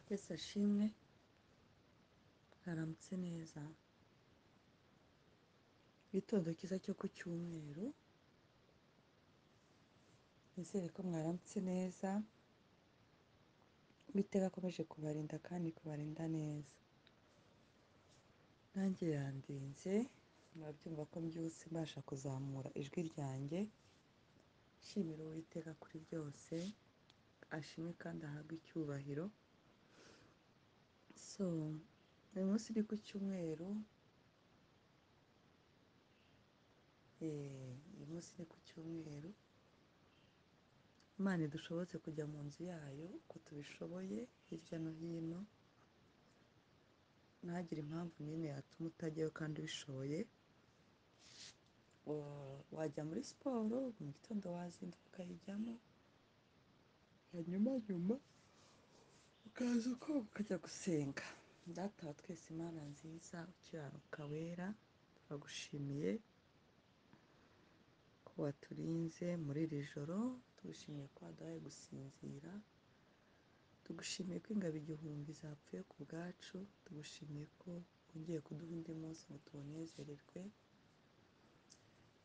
Yesu ashimwe, mwaramutse neza. Igitondo cyiza cyo ku cyumweru, nizere ko mwaramutse neza. Uwiteka akomeje kubarinda kandi kubarinda neza. Nanjye yandinze, murabyumva ko mbyutse mbasha kuzamura ijwi ryanjye, nshimira Uwiteka kuri byose, ashimwe kandi ahabwe icyubahiro. So, uyu munsi ni ku cyumweru, uyu munsi ni ku cyumweru, Imana idushobotse kujya mu nzu yayo uko tubishoboye hirya no hino, ntagire impamvu n'imwe yatuma utajyayo kandi ubishoboye. Wajya muri siporo mu gitondo, wazinduka ukayijyamo, hanyuma nyuma ukaza ukoga ukajya gusenga. Data wa twese, Imana nziza ukiranuka wera, turagushimiye ko waturinze muri iri joro, tugushimiye ko waduhaye gusinzira, tugushimiye ko ingabo igihumbi zapfuye ku bwacu, tugushimiye ko wongeye kuduha undi munsi ngo tuwunezererwe.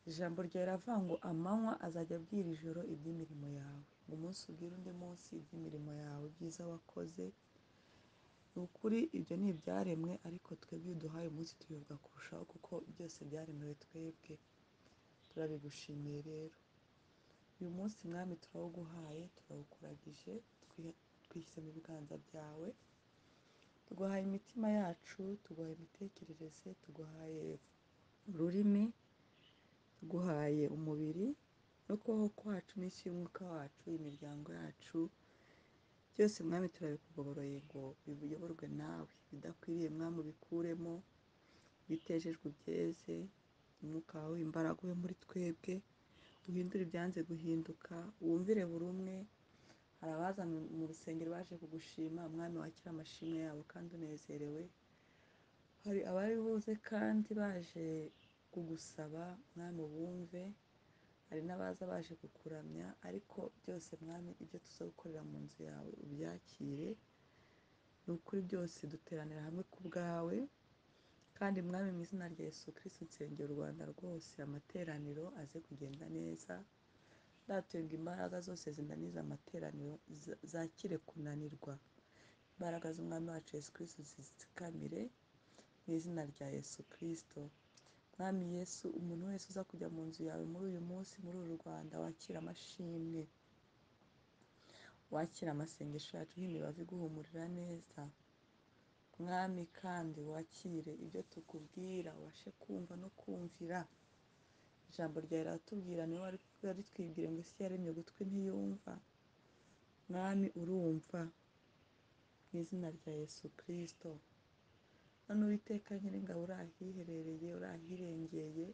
Ijambo ryawe riravuga ngo amanywa azajya abwira ijoro iby'imirimo yawe, ngo umunsi ubwire undi munsi iby'imirimo yawe, ibyiza wakoze. Ni ukuri ibyo ni ibyaremwe, ariko twebwe iyo uduhaye umunsi tubivuga kurushaho, kuko byose byaremewe twebwe. Turabigushimiye rero. Uyu munsi Mwami turawuguhaye, turawukuragije, twishyize mu biganza byawe, tuguhaye imitima yacu, tuguhaye imitekerereze, tuguhaye ururimi, tuguhaye umubiri no kubaho kwacu n'isi y'umwuka wacu, imiryango yacu, byose Mwami turabikugoboroye ngo biyoborwe nawe. Ibidakwiriye Mwami ubikuremo, ibitejejwe ubyeze, umwuka wawe imbaraga ube muri twebwe, uhindure ibyanze guhinduka, wumvire buri umwe. Hari abaza mu rusengero baje kugushima, Mwami wakira amashimwe yabo kandi unezerewe. Hari abari buze kandi baje kugusaba, Mwami ubumve. Hari n'abaza baje kukuramya, ariko byose Mwami ibyo tuza gukorera mu nzu yawe ubyakire. Ni ukuri byose duteranira hamwe ku bwawe. Kandi Mwami mu izina rya Yesu Kristo nsengera u Rwanda rwose, amateraniro aze kugenda neza. Ndatenga imbaraga zose zinaniza amateraniro zakire kunanirwa. Imbaraga z'Umwami wacu Yesu Kristo zizikamire mu izina rya Yesu Kristo. Mwami Yesu, umuntu wese uza kujya mu nzu yawe muri uyu munsi, muri uru Rwanda, wakira amashimwe, wakira amasengesho yacu nk'imibavu iguhumurira neza. Mwami kandi wakire ibyo tukubwira, ubashe kumva no kumvira. Ijambo ryawe riratubwira, niwe waritwibwira ngo isi yaremye ugutwi ntiyumva. Mwami urumva, mu izina rya Yesu Kristo. None Uwiteka Nyiringabo uri ahiherereye, uri ahirengeye,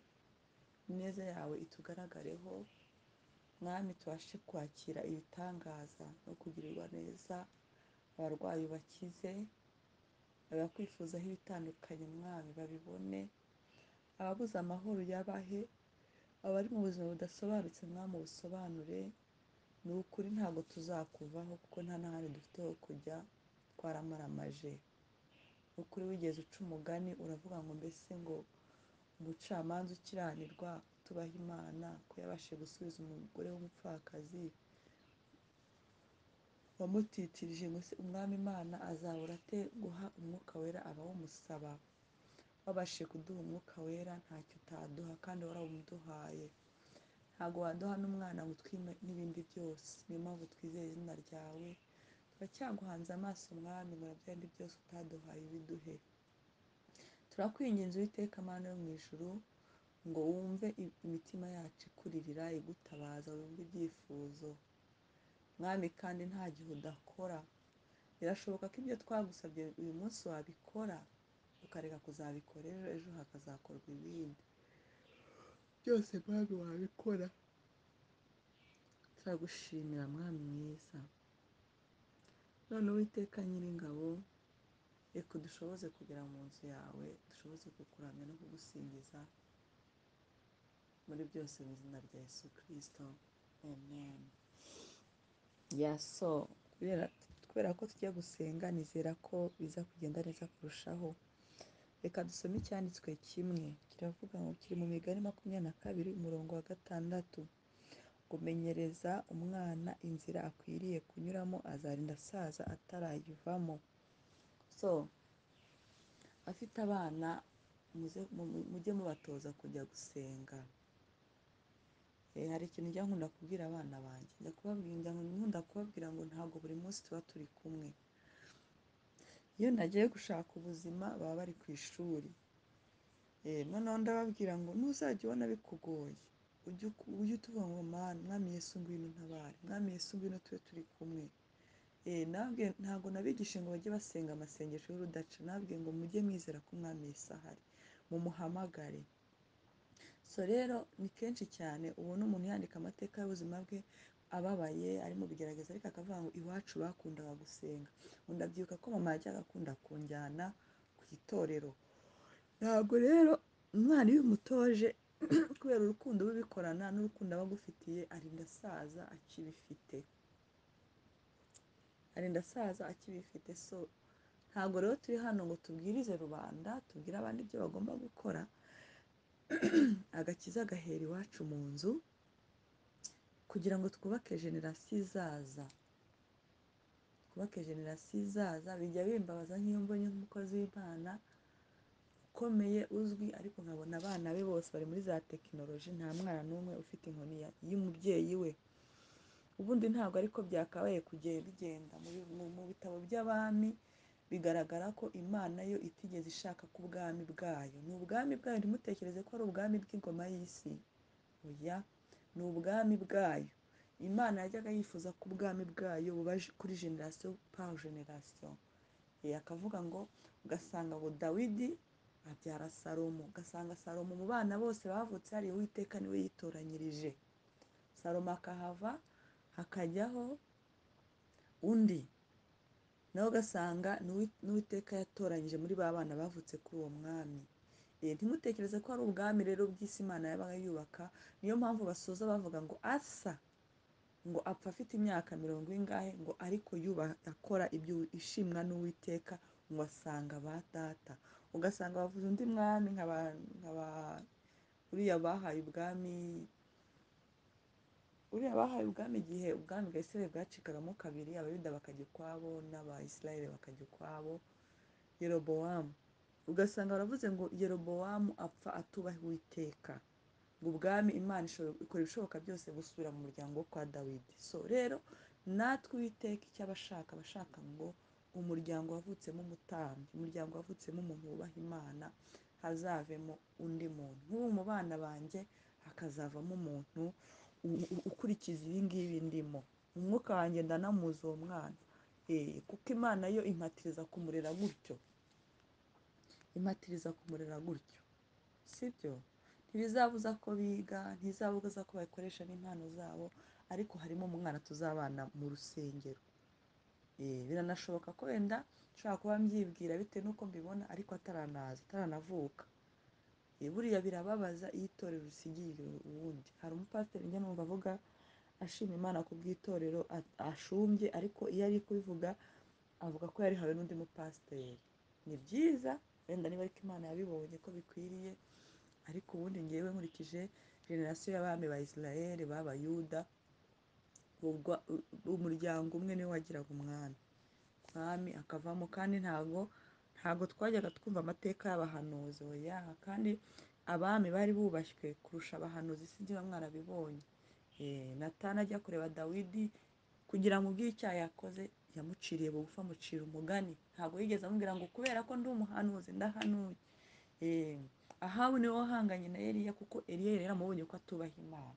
ineza yawe itugaragareho. Mwami tubashe kwakira ibitangaza no kugirirwa neza, abarwayi bakize, abakwifuzaho ibitandukanye Mwami babibone, ababuze amahoro yabahe, abari mu buzima budasobanutse Mwami ubusobanure. Ni ukuri ntabwo tuzakuvaho kuko nta n'ahandi dufite ho kujya, twaramaramaje. Ni ukuri wigeze uca umugani uravuga ngo mbese ngo umucamanza ukiranirwa utubaha Imana ko yabashije gusubiza umugore w'umupfakazi wamutitirije, ngo se Umwami Imana azabura ate guha umwuka wera abawumusaba? Wabashije kuduha umwuka wera, ntacyo utaduha kandi warawumuduhaye. Ntabwo waduha n'umwana ngo utwime n'ibindi byose. Niyo mpamvu twizeye izina ryawe, turacyaguhanze amaso Mwami ngo na bya bindi byose utaduhaye ubiduhe. Turakwinginze Uwiteka Mana yo mu ijuru ngo wumve imitima yacu ikuririra, igutabaza, wumve ibyifuzo Mwami, kandi nta gihe udakora. Birashoboka ko ibyo twagusabye uyu munsi wabikora, ukareka kuzabikora ejo, ejo hakazakorwa ibindi. Byose Mwami wabikora. Turagushimira Mwami mwiza. None Uwiteka Nyiringabo, reka udushoboze kugera mu nzu yawe, dushoboze kukuramya no kugusingiza muri byose mu izina rya Yesu Kristo. Amen. Kubera Kubera ko tujya gusenga, nizera ko biza kugenda neza kurushaho. Reka dusome icyanditswe kimwe, kiravuga ngo, kiri mu Migani 22, umurongo wa 6, ngo menyereza umwana inzira akwiriye kunyuramo, azarinda asaza atarayivamo. So afite abana, mujye mubatoza kujya gusenga. Hari ikintu njya nkunda kubwira abana banjye, njya nkunda kubabwira ngo ntabwo buri munsi tuba turi kumwe. Iyo nagiye gushaka ubuzima baba bari ku ishuri. Noneho ndababwira ngo nuzajya ubona bikugoye, ujye utuvuga ngo Mana, Mwami Yesu ngwino untabare, Mwami Yesu ngwino tube turi kumwe. Ntabwo nabigishije ngo bajye basenga amasengesho y'urudaca, nababwiye ngo mujye mwizera ko Umwami Yesu ahari, mumuhamagare. So rero ni kenshi cyane ubona umuntu yandika amateka y'ubuzima bwe ababaye, ari mu bigerageza, ariko akavuga ngo iwacu bakundaga gusenga. Ngo ndabyibuka ko mama yajyaga akunda kunjyana ku itorero. Ntabwo rero umwana iyo umutoje kubera urukundo ubikorana n'urukundo aba agufitiye, arinda asaza akibifite. Arinda asaza akibifite. So ntabwo rero turi hano ngo tubwirize rubanda, tubwire abandi ibyo bagomba gukora. Agakiza gahera iwacu mu nzu, kugira ngo twubake generasiyo izaza. Twubake generasiyo izaza. Bijya bimbabaza nk'iyo mbonye nk'umukozi w'Imana ukomeye uzwi, ariko nkabona abana be bose bari muri za tekinoloji, nta mwana n'umwe ufite inkoni y'umubyeyi we. Ubundi ntabwo ariko byakabaye kugenda bigenda. Mu bitabo by'abami bigaragara ko Imana yo itigeze ishaka ko ubwami bwayo, ni ubwami bwayo, ntimutekereze ko ari ubwami bw'ingoma y'isi, oya, ni ubwami bwayo. Imana yajyaga yifuza ko ubwami bwayo buba kuri generasiyo par generasiyo. Akavuga ngo ugasanga ngo Dawidi abyara Salomo, ugasanga Salomo mu bana bose bavutse hari Uwiteka niwe yitoranyirije. Salomo akahava hakajyaho undi, nawe ugasanga n'Uwiteka yatoranyije muri ba bana bavutse kuri uwo mwami. Ntimutekereze ko ari ubwami rero bw'isi Imana yabaga yubaka. Niyo mpamvu basoza bavuga ngo Asa ngo apfa afite imyaka mirongo ingahe, ngo ariko yubaha akora ibyo ishimwa n'Uwiteka, ngo asanga ba data. Ugasanga bavuze undi mwami nkaba uriya bahaye ubwami, uriya bahaye ubwami igihe ubwami bwa Isirayeli bwacikagamo kabiri, Abayuda bakajya ukwabo n'Abayisirayeli bakajya ukwabo, Yerobowamu. Ugasanga baravuze ngo Yerobowamu apfa atubaha Uwiteka, ngo ubwami Imana ikora ibishoboka byose gusubira mu muryango wo kwa Dawidi. So rero natwe Uwiteka icyo aba ashaka, aba ashaka ngo umuryango wavutsemo umutambyi, umuryango wavutsemo umuntu wubaha Imana, hazavemo undi muntu. Nk'ubu mu bana banjye hakazavamo umuntu ukurikiza ibi ngibi ndimo. Umwuka wanjye ndanamuzi uwo mwana. Kuko Imana yo impatiriza kumurera gutyo. Impatiriza kumurera gutyo. Sibyo? Ntibizabuza ko biga, ntibizabuza ko bakoresha n'impano zabo, ariko harimo umwana tuzabana mu rusengero. Biranashoboka ko wenda nshobora kuba mbyibwira bitewe n'uko mbibona, ariko ataranaza, ataranavuka. Buriya birababaza iyo itorero risigiye uwundi. Hari umupasiteri njya numva avuga ashima Imana ku bw'itorero ashumbye, ariko iyo ari kubivuga avuga ko yarihawe n'undi mupasiteri. Ni byiza wenda niba ariko Imana yabibonye ko bikwiriye, ariko ubundi ngewe nkurikije generasiyo y'abami ba Israel b'Abayuda, umuryango umwe niwe wagiraga umwami, umwami akavamo. Kandi ntabwo twajyaga twumva amateka y'abahanuzi, oya. Kandi abami bari bubashywe kurusha abahanuzi, sinzi niba mwarabibonye. Natani ajya kureba Dawidi kugira ngo ubwire icyaha yakoze, yamuciriye bugufi, amucira umugani. Ntabwo yigeze amubwira ngo kubera ko ndi umuhanuzi ndahanuye. Ahabu niwe wahanganye na Eliya, kuko Eliya yari yaramubonye ko atubaha Imana.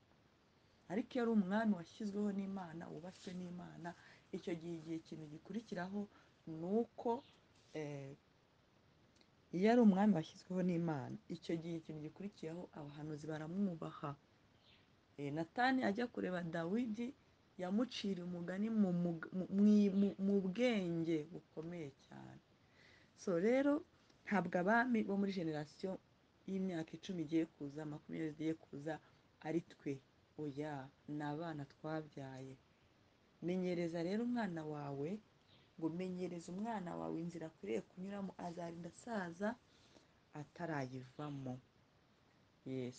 Ariko iyo ari umwami washyizweho n'Imana, wubashywe n'Imana, icyo gihe igihe ikintu gikurikiraho ni uko, iyo ari umwami washyizweho n'Imana, icyo gihe ikintu gikurikiyeho abahanuzi baramwubaha. Natani ajya kureba Dawidi, yamuciriye umugani mu bwenge bukomeye cyane. So rero ntabwo abami bo muri generasiyo y'imyaka 10 igiye kuza, 20 igiye kuza ari twe, oya, ni abana twabyaye. Menyereza rero umwana wawe Ngo menyereze umwana wawe inzira akwiriye kunyuramo, azarinda asaza atarayivamo.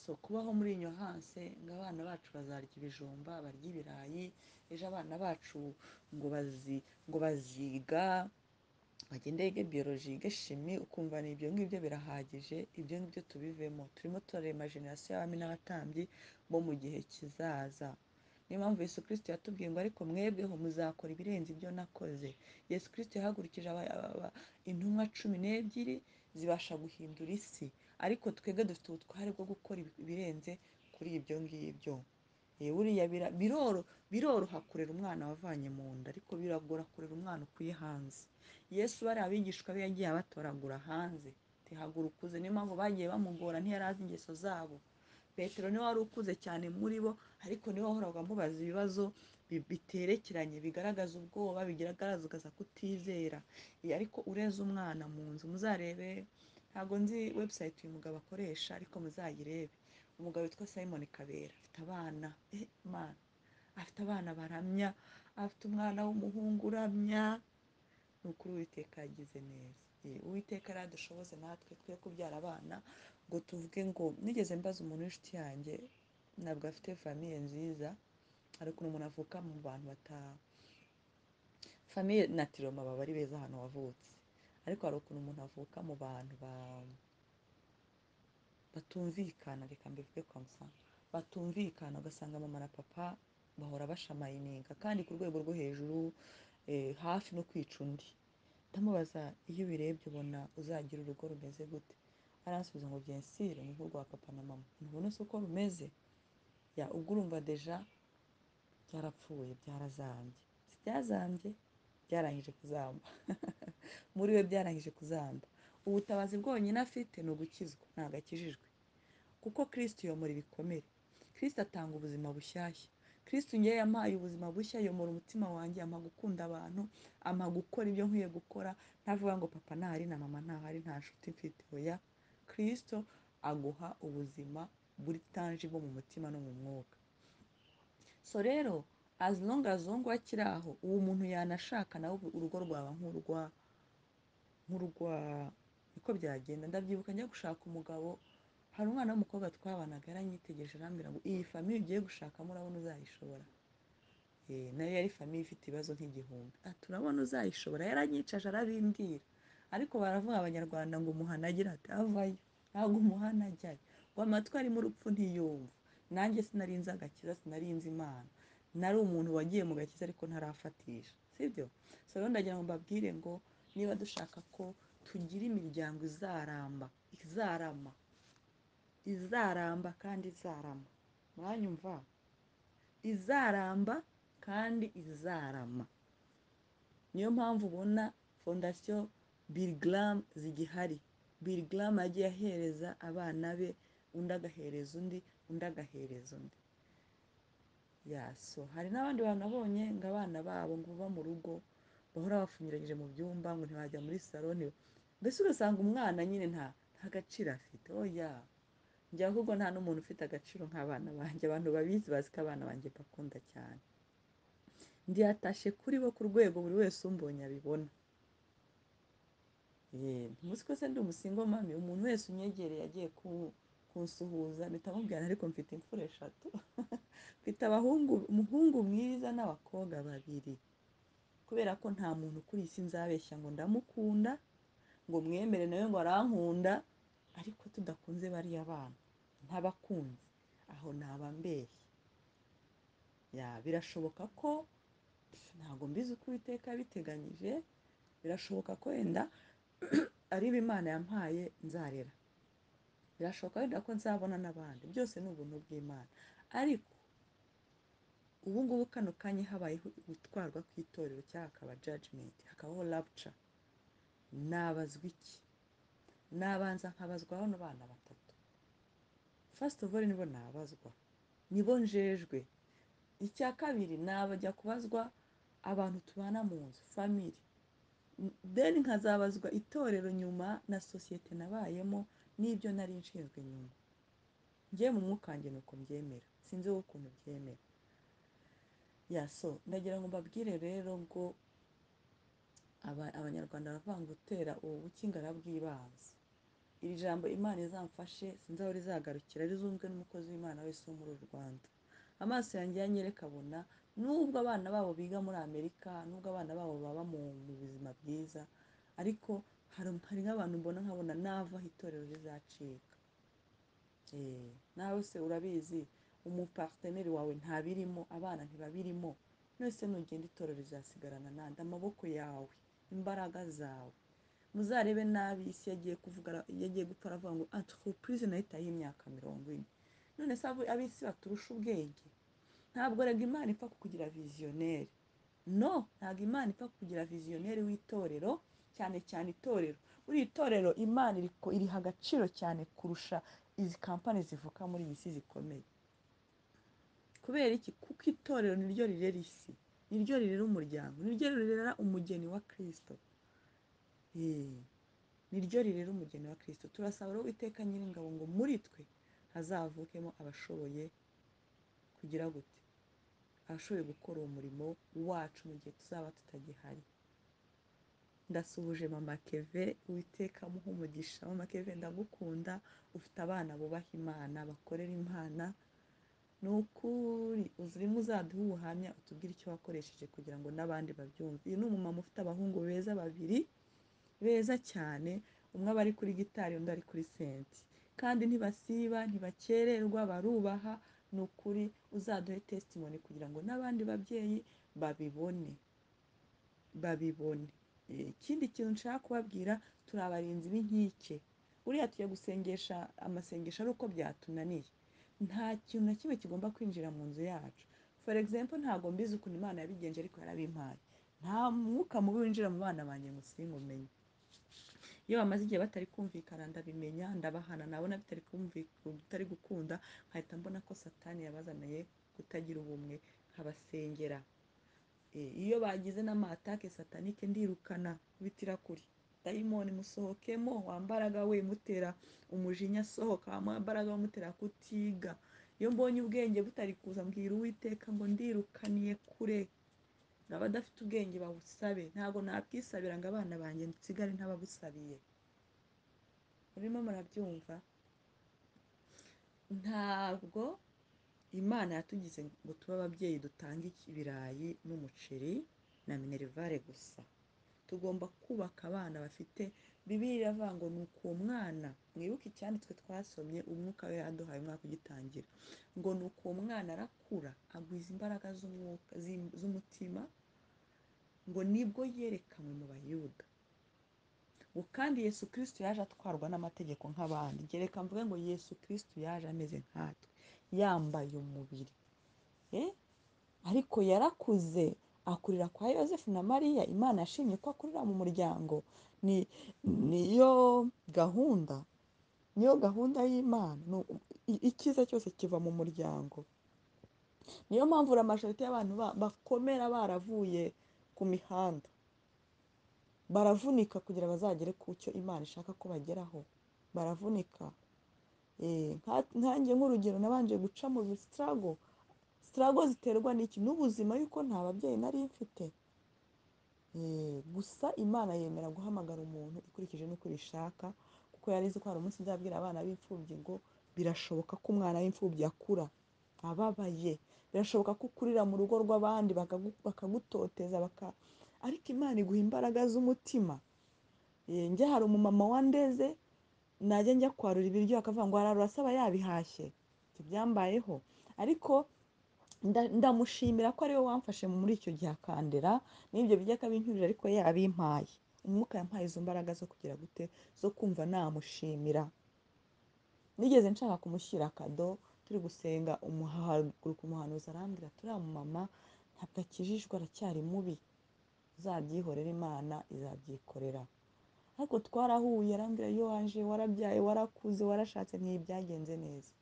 So kubaho muri ignorance, ngo abana bacu bazarya ibijumba, barya ibirayi, ejo abana bacu ngo baziga bagende bige biologie, bige chimie, ukumva ni ibyo ngibyo birahagije. Ibyo ngibyo tubivemo. Turimo turarema génération y'abami n'abatambyi bo mu gihe kizaza. Niyo mpamvu Yesu Kristo yatubwiye ngo ariko mwebweho muzakora ibirenze ibyo nakoze. Yesu Kristo yahagurukije intumwa 12 zibasha guhindura isi, ariko twebwe dufite ubutware bwo gukora ibirenze kuri ibyo ngibyo. Buriya biroroha kurera umwana wavanye mu nda, ariko biragora kurera umwana ukuye hanze. Yesu bari abigishwa be yagiye abatoragura hanze, tihaguruka uze. Niyo mpamvu bagiye bamugora, ntiyari azi ingeso zabo. Petero niwe wari ukuze cyane muri bo, ariko niwe wahoraga amubaza ibibazo biterekeranye, bigaragaza ubwoba, bigaragaza kutizera. Ariko ureze umwana mu nzu, muzarebe, ntabwo nzi website uyu mugabo akoresha, ariko muzayirebe. Umugabo witwa Simon Kabera afite abana, man, afite abana baramya, afite umwana w'umuhungu uramya. Ni ukuri Uwiteka yagize neza. Uwiteka aradushoboze natwe twe kubyara abana ngo tuvuge ngo nigeze mbaza umuntu w'inshuti yanjye, ntabwo afite famille nziza, ariko umuntu avuka mu bantu bata famille naturellement baba ari beza ahantu wavutse, ariko hari ukuntu umuntu avuka mu bantu batumvikana, reka mbivuge comme ça, batumvikana, ugasanga mama na papa bahora bashamayininga kandi ku rwego rwo hejuru, hafi no kwica undi. Ndamubaza, iyo ubirebye ubona uzagira urugo rumeze gute? Aransubiza ngo bien sûr ni nk'urwa papa na mama. Ntubona se uko rumeze? Ya, ubwo urumva déjà byarapfuye, byarazambye. Si byazambye, byarangije kuzamba. Muri we byarangije kuzamba. Ubutabazi bwonyine afite ni ugukizwa, ntabwo akijijwe. Kuko Kristo yomora ibikomere. Kristo atanga ubuzima bushyashya. Kristo ngewe yampaye ubuzima bushya, yomora umutima wanjye, ampa gukunda abantu, ampa gukora ibyo nkwiye gukora, ntavuga ngo papa ntahari na mama ntahari, nta nshuti mfite. Oya, Kristo aguha ubuzima buri tangible mu mutima no mu mwuka. So rero as long as uwo nguwo akiri aho, uwo muntu yanashaka nawe urugo rwaba nk'urwa niko byagenda. Ndabyibuka njya gushaka umugabo, hari umwana w'umukobwa twabanaga, yaranyitegereje arambwira ngo iyi famille ugiye gushakamo urabona uzayishobora? Nayo yari famille ifite ibibazo nk'igihumbi. Ati urabona uzayishobora? Yaranyicaje arabimbwira. Ariko baravuga abanyarwanda ngo umuhana agira ati avayo, ntabwo umuhana ajyayo, ngo amatwi arimo urupfu ntiyumva. Nanjye sinari nzi agakiza, sinari nzi Imana, nari umuntu wagiye mu gakiza ariko ntarafatisha, sibyo? So rero ndagira ngo mbabwire ngo niba dushaka ko tugira imiryango izaramba, izarama, izaramba kandi izarama, muranyumva? Izaramba kandi izarama. Niyo mpamvu ubona fondation Bill Graham zigihari. Bill Graham yagiye ahereza abana be, undi agahereza undi, undi agahereza undi. So hari n'abandi bantu nabonye ngo abana babo ngo baba mu rugo bahora bafungiranyije mu byumba, ngo ntibajya muri salo, mbese ugasanga umwana nyine nta gaciro afite. Oya, njye ahubwo nta n'umuntu ufite agaciro nk'abana banjye. Abantu babizi bazi ko abana banjye mbakunda cyane, ndiyatashe kuri bo ku rwego buri wese umbonye abibona. Ntimuzi ko se ndi umusingle mummy, umuntu wese unyegereye agiye kunsuhuza mpita mubwira ariko mfite imfura 3, mfite umuhungu mwiza n'abakobwa 2, kubera ko nta muntu kuri iyi si nzabeshya ngo ndamukunda, ngo mwemere nawe ngo arankunda, ariko tudakunze bariya bana ntabakunze, aho naba mbeshye. Ya, birashoboka ko ntabwo mbizi uko Uwiteka yabiteganyije, birashoboka ko wenda ari Imana yampaye nzarera, birashoboka wenda ko nzabona n'abandi, byose ni ubuntu bw'Imana. Ariko ubu ngubu kano kanya habayeho gutwarwa kw'itorero cyangwa hakaba judgment, hakabaho rapture, nabazwa iki? Nabanza nkabazwa bano bana 3. First of all nibo nabazwa, nibo njejwe. Icya kabiri nabajya kubazwa abantu tubana mu nzu, family, then nkazabazwa itorero nyuma na sosiyete nabayemo n'ibyo nari nshinzwe nyuma. Njye mu mwuka wanjye nuko mbyemera, sinzi wowe ukuntu ubyemera. Ya, so ndagira ngo mbabwire rero ngo Abanyarwanda baravuga ngo utera ubuki ngo arabwibanza. Iri jambo Imana izamfashe, sinzi aho rizagarukira, rizumvwe n'umukozi w'Imana wese wo muri uru Rwanda. Amaso yanjye yanyereka abona, nubwo abana babo biga muri Amerika, nubwo abana babo baba mu buzima bwiza, ariko hari nk'abantu mbona nkabona nava aho itorero rizacika. Nawe se urabizi, umuparteneri wawe ntabirimo, abana ntibabirimo, none nugenda itorero rizasigarana nande? Amaboko yawe, imbaraga zawe. Muzarebe nabi isi yagiye kuvuga, yagiye gupfa aravuga ngo entreprise nayo itaye imyaka 40. None se ab'isi baturusha ubwenge? Ntabwo rega Imana ipfa kukugira visionnaire. No, ntabwo Imana ipfa kukugira visionnaire w'itorero, cyane cyane itorero. Buri itorero Imana iriha agaciro cyane kurusha izi kampani zivuka muri iyi si zikomeye. Kubera iki? Kuko itorero niryo rirera isi, niryo rirera umuryango, niryo rirera umugeni wa Kristo. Niryo rirera umugeni wa Kristo. Turasaba rero Uwiteka Nyiringabo ngo muri twe hazavukemo abashoboye kugira gute? Abashoboye gukora uwo murimo wacu mu gihe tuzaba tutagihari. Ndasuhuje Mama Keve, Uwiteka amuhe umugisha. Mama Keve ndagukunda, ufite abana bubaha Imana, bakorera Imana. Ni ukuri urimo uzaduha ubuhamya, utubwire icyo wakoresheje kugira ngo n'abandi babyumve. Uyu ni umumama ufite abahungu beza babiri, beza cyane, umwe aba ari kuri gitari, undi ari kuri senti, kandi ntibasiba, ntibakererwa, barubaha. Ni ukuri uzaduhe testimony kugira ngo n'abandi babyeyi babibone, babibone. Ikindi kintu nshaka kubabwira, turi abarinzi b'inkike. Buriya tugiye gusengesha amasengesho ari uko byatunaniye. Nta kintu na kimwe kigomba kwinjira mu nzu yacu. For example, ntabwo mbizi ukuntu Imana yabigenje, ariko yarabimpaye. Nta mwuka mubi winjira mu bana banjye ngo singumenye. Iyo bamaze igihe batari kumvikana ndabimenya, ndabahana, nabona bitari gukunda nkahita mbona ko Satani yabazaniye kutagira ubumwe, nkabasengera. Iyo bagize n'amatake satanike ndirukana, bitira kuri dayimoni musohokemo, wambaraga we mutera umujinya sohoka, wambaraga we mutera kutiga. Iyo mbonye ubwenge butari kuza mbwira Uwiteka ngo ndirukaniye kure, ngo abadafite ubwenge babusabe. Ntabwo nabwisabira ngo abana banjye nsigare ntababusabiye. Murimo murabyumva? Ntabwo Imana yatugize ngo tube ababyeyi dutange ibirayi n'umuceri na minerivare gusa. Tugomba kubaka abana bafite Bibiliya iravuga ngo ni uko uwo mwana, mwibuke icyanditswe twasomye umwuka we yaduhaye umwaka ugitangira, ngo ni uko uwo mwana arakura agwiza imbaraga z'umwuka, z'umutima, ngo nibwo yerekanwe mu Bayuda. Ngo kandi Yesu Kristo yaje atwarwa n'amategeko nk'abandi. Gereka mvuge ngo Yesu Kristo yaje ameze nkatwe, yambaye umubiri. Ariko yarakuze akurira kwa Yosefu na Mariya. Imana yashimye ko akurira mu muryango. Niyo gahunda, niyo gahunda y'Imana. Icyiza cyose kiva mu muryango. Niyo mpamvu la majorité y'abantu bakomera baravuye ku mihanda, baravunika kugira bazagere ku cyo Imana ishaka ko bageraho, baravunika. Nkanjye nk'urugero nabanje guca mu struggle, struggle ziterwa n'iki? N'ubuzima yuko nta babyeyi nari mfite. Gusa Imana yemera guhamagara umuntu ikurikije n'uko ibishaka, kuko yari izi ko hari umunsi nzabwira abana b'imfubyi ngo birashoboka ko umwana w'imfubyi akura ababaye, birashoboka ko ukurira mu rugo rw'abandi bakagutoteza, ariko Imana iguha imbaraga z'umutima. Njye hari umumama wandeze, najya njya kwarura ibiryo akavuga ngo ararura asaba yabihashye. Ibyo byambayeho, ariko ndamushimira ko ariwe wamfashe muri icyo gihe akandera, n'ibyo bijya akabincyurira, ariko yabimpaye. Umwuka yampaye izo mbaraga zo kugira gute, zo kumva namushimira. Nigeze nshaka kumushyira akado turi gusenga, umuhaguruka umuhanuzi arambwira ati uriya mumama ntabwo akijijwe, aracyari mubi, uzabyihorere Imana izabyikorera. Ariko twarahuye arambwira yo wanje warabyaye, warakuze, warashatse, ntibyagenze neza.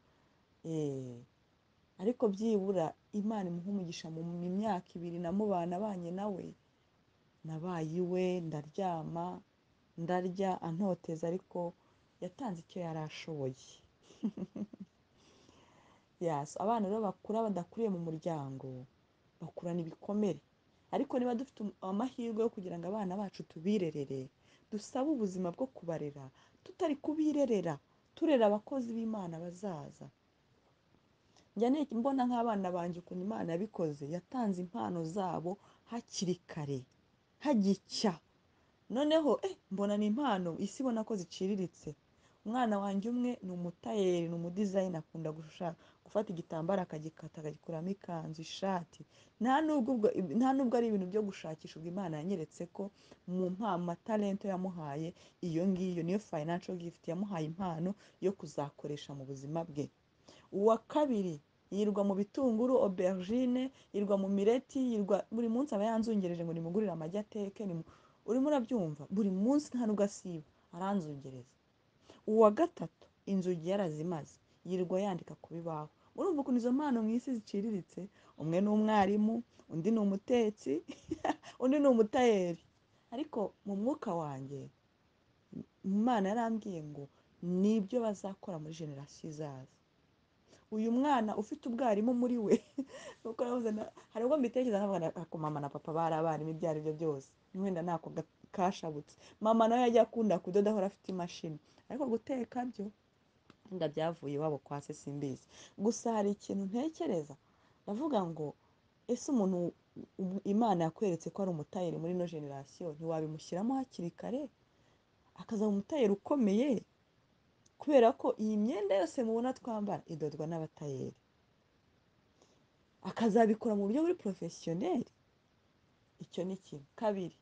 Ariko byibura Imana imuha umugisha mu myaka 2 namubana abanye nawe, nabaye iwe, ndaryama, ndarya, antoteza, ariko yatanze icyo yari ashoboye. Yes, abana rero bakura badakuriye mu muryango bakurana ibikomere. Ariko niba dufite amahirwe yo kugira ngo abana bacu tubirerere, dusabe ubuzima bwo kubarera, tutari kubirerera, turera abakozi b'Imana bazaza. Njya mbona nk'abana banjye ukuntu Imana yabikoze, yatanze impano zabo hakiri kare, hagicya. Noneho mbona ni impano isi ibona ko ziciriritse. Umwana wanjye umwe ni umutayeri, ni umudizayini, akunda gufata igitambaro akagikata akagikuramo ikanzu, ishati. Nta nubwo ari ibintu byo gushakisha. Ubwo Imana yanyeretse ko mu matalento yamuhaye iyo ngiyo niyo financial gift, yamuhaye impano yo kuzakoresha mu buzima bwe. Uwa kabiri yirwa mu bitunguru, aubergine, yirwa mu mireti, yirwa buri munsi aba yanzungereje ngo nimugurire amagi ateke. Urimo urabyumva, buri munsi nta nubwo asiba aranzungereza. Uwa gatatu inzugi yarazimaze, yirwa yandika ku bibaho. Urumva ukuntu izo mpano mu isi ziciriritse. Umwe ni umwarimu, undi ni umutetsi, undi ni umutayeri. Ariko mu mwuka wanjye Imana yarambwiye ngo nibyo bazakora muri generasiyo izaza. Uyu mwana ufite ubwarimu muri we, nuko yavuze, hari ubwo mbitekereza nkavuga ko mama na papa bari abarimu, ibyo ari byo byose wenda ntako kashabutse. Mama nawe yajya akunda kudoda, ahora afite imashini, ariko guteka byo wenda byavuye iwabo kwa se, simbizi. Gusa hari ikintu ntekereza, ndavuga ngo ese umuntu Imana yakweretse ko ari umutayeri muri ino generasiyo, ntiwabimushyiramo hakiri kare akazaba umutayeri ukomeye? Kubera ko iyi myenda yose mubona twambara idodwa n'abatayeri, akazabikora mu buryo buri porofesiyoneri. Icyo ni kimwe. Kabiri,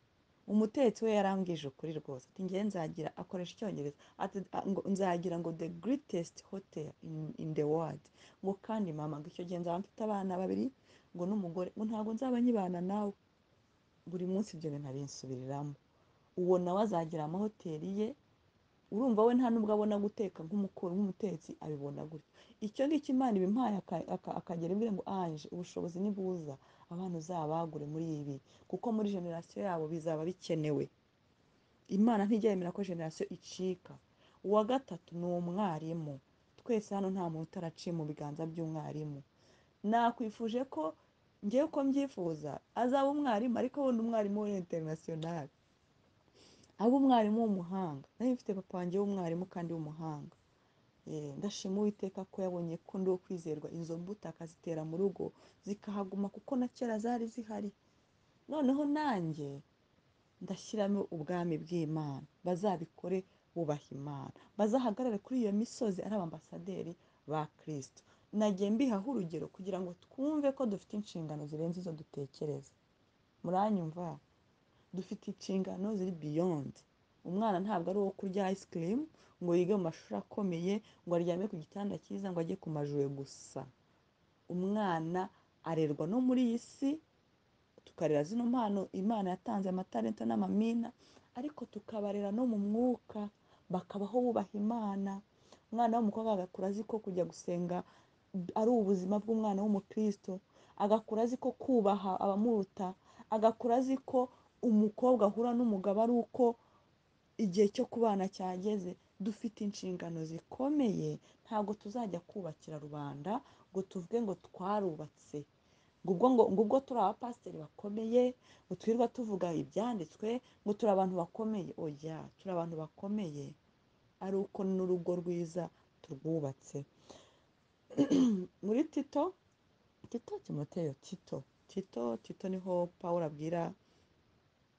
umutetsi we yarambwije ukuri rwose, ati ngewe nzagira, akoresha icyongereza, ati ngo nzagira ngo the greatest hotel in the world, ngo kandi mama ngo icyo gihe nzaba mfite abana babiri ngo n'umugore, ngo ntabwo nzaba nkibana nawe. Buri munsi ibyo bintu abinsubiriramo. Uwo nawe azagira amahoteli ye. Urumva we nta nubwo abona guteka nk'umutetsi, abibona gutyo. Icyo ngicyo Imana ibimpaye akagera imbwira ngo Ange, ubushobozi nibuza abana uzabagure muri ibi, kuko muri generasiyo yabo bizaba bikenewe. Imana ntijya yemera ko generasiyo icika. Uwa gatatu ni umwarimu. Twese hano nta muntu utaraciye mu biganza by'umwarimu. Nakwifuje ko ngewe uko mbyifuza azaba umwarimu, ariko wundi umwarimu we international, abe umwarimu w'umuhanga. Nari mfite papa wanjye w'umwarimu kandi w'umuhanga. Ndashima Uwiteka ko yabonye ko ndi uwo kwizerwa, izo mbuto akazitera mu rugo zikahaguma, kuko na kera zari zihari. Noneho nanjye ndashyiramo ubwami bw'Imana, bazabikore bubaha Imana, bazahagarare kuri iyo misozi ari abambasaderi ba Kristo. Nagiye mbihaho urugero kugira ngo twumve ko dufite inshingano zirenze izo dutekereza. Muranyumva? Dufite inshingano ziri beyond. Umwana ntabwo ari uwo kurya ice cream ngo yige mu mashuri akomeye, ngo aryame ku gitanda cyiza, ngo ajye ku majuwe gusa. Umwana arerwa no muri iyi si, tukarera zino mpano Imana yatanze, amatalento n'amamina, ariko tukabarera no mu mwuka, bakabaho bubaha Imana. Umwana w'umukobwa agakura azi ko kujya gusenga ari ubuzima bw'umwana w'umukristo, agakura azi ko kubaha abamuruta, agakura azi ko umukobwa ahura n'umugabo ari uko igihe cyo kubana cyageze. Dufite inshingano zikomeye, ntabwo tuzajya kubakira rubanda ngo tuvuge ngo twarubatse, ngo ubwo turi abapasiteri bakomeye, ngo twirirwa tuvuga ibyanditswe, ngo turi abantu bakomeye. Oya, turi abantu bakomeye ari uko n'urugo rwiza turwubatse. Muri Tito, Tito, Timoteyo, Tito, Tito, Tito niho Pawulo abwira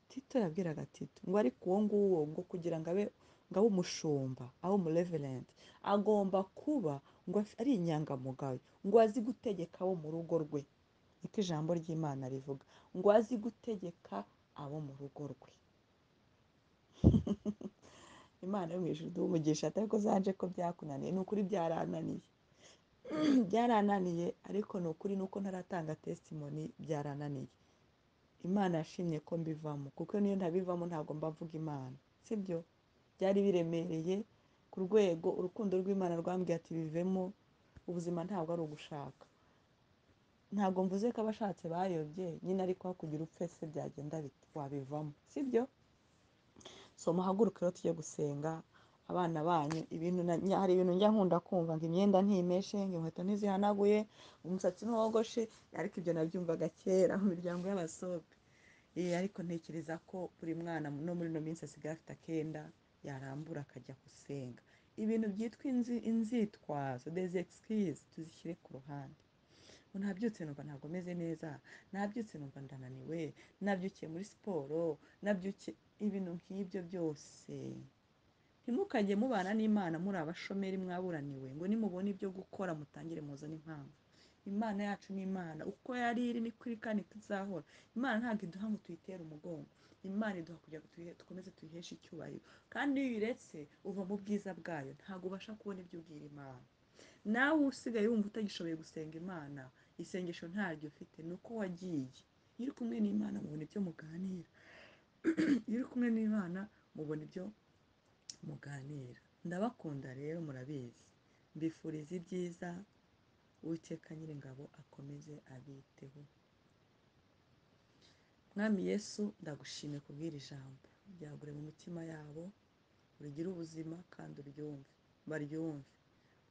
Tito, yabwiraga Tito ngo ariko uwo nguwo ngo kugira ngo abe ngo abe umushumba, abe umureverenti, agomba kuba ngo ari inyangamugayo, ngo azi gutegeka abo mu rugo rwe. Niko ijambo ry'Imana rivuga, ngo azi gutegeka abo mu rugo rwe. Imana yo mu ijuru iduhe umugisha, atari ko zanje ko byakunaniye. Ni ukuri byarananiye, byarananiye, ariko ni ukuri nuko ntaratanga testimony, byarananiye. Imana yashimye ko mbivamo, kuko niyo ntabivamo ntabwo mba mvuga Imana, sibyo? Byari biremereye ku rwego urukundo rw'Imana rwambwiye ati bivemo, ubuzima ntabwo ari ugushaka. Ntabwo mvuze ko abashatse bayobye nyine, ariko aho kugira upfe se byagenda bite, wabivamo, sibyo? So muhaguruke rero tujye gusenga. Abana banyu, hari ibintu njya nkunda kumva ngo imyenda ntimeshe, ngo inkweto ntizihanaguye, umusatsi ntiwogoshe, ariko ibyo nabyumvaga kera mu miryango y'abasope. Ariko ntekereza ko buri mwana no muri ino minsi asigaye afite akenda yarambura akajya gusenga. Ibintu byitwa inzitwazo, des excuses, tuzishyire ku ruhande. Ngo nabyutse numva ntabwo meze neza, nabyutse numva ndananiwe, nabyukiye muri siporo, nabyukiye, ibintu nk'ibyo byose. Ntimukajye mubana n'Imana muri abashomeri mwaburaniwe, ngo nimubona ibyo gukora mutangire muzane impamvu. Imana yacu ni Imana, uko yari iri niko iri kandi izahora. Imana ntabwo iduha ngo tuyitere umugongo, Imana iduha kugira ngo dukomeze tuyiheshe icyubahiro. Kandi iyo uyiretse uva mu bwiza bwayo, ntabwo ubasha kubona ibyo ubwira Imana. Nawe usigaye wumva utagishoboye gusenga Imana, isengesho ntaryo ufite, ni uko wagiye. Iyo uri kumwe n'Imana mubona ibyo muganira, iyo uri kumwe n'Imana mubona ibyo muganira. Ndabakunda rero murabizi, mbifuriza ibyiza. Uwiteka Nyiringabo akomeze abiteho. Mwami Yesu, ndagushimiye kubwira ijambo ryagure mu mitima yabo, urigire ubuzima kandi uryumve, baryumve.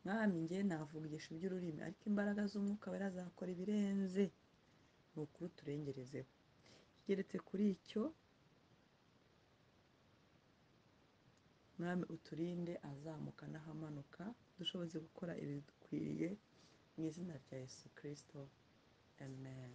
Mwami, njye navugisha iby'ururimi, ariko imbaraga z'umwuka wera zakora ibirenze. Ni ukuri uturengerezeho. Ikigeretse kuri icyo, Mwami uturinde azamuka n'ahamanuka, dushoboze gukora ibidukwiriye mu izina rya Yesu Kristo, amen.